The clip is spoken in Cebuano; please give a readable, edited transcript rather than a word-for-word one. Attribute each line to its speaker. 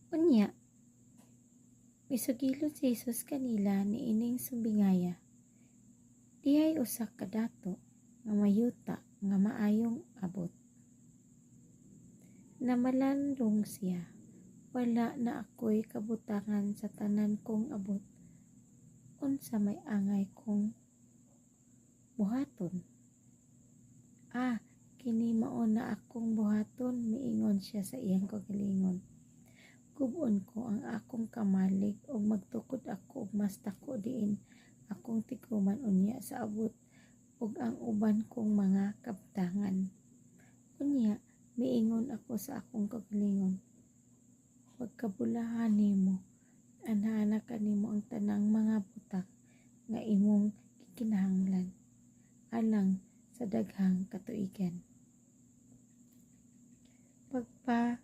Speaker 1: Unya, misugilon si Jesus kanila niining sumbingaya: "Dihay usa ka dato nga may yuta nga maayong abot. Namalandong siya, 'Wala na ako'y kabutangan sa tanan kong abot. Unsa may angay kong buhaton? Ah, kini mao na akong buhaton,' miingon siya sa iyang kaugalingon. 'Gub-on ko ang akong kamalig ug magtukod ako og mas dako diin akong tiguman unya sa abot ug ang uban kong mga kabtangan. Unya miingon ako sa akong kaugalingon, Pagkabulahan nimo, anaa na kanimo ang tanang mga butang nga imong gikinahanglan alang sa daghang katuigan.' Pagpa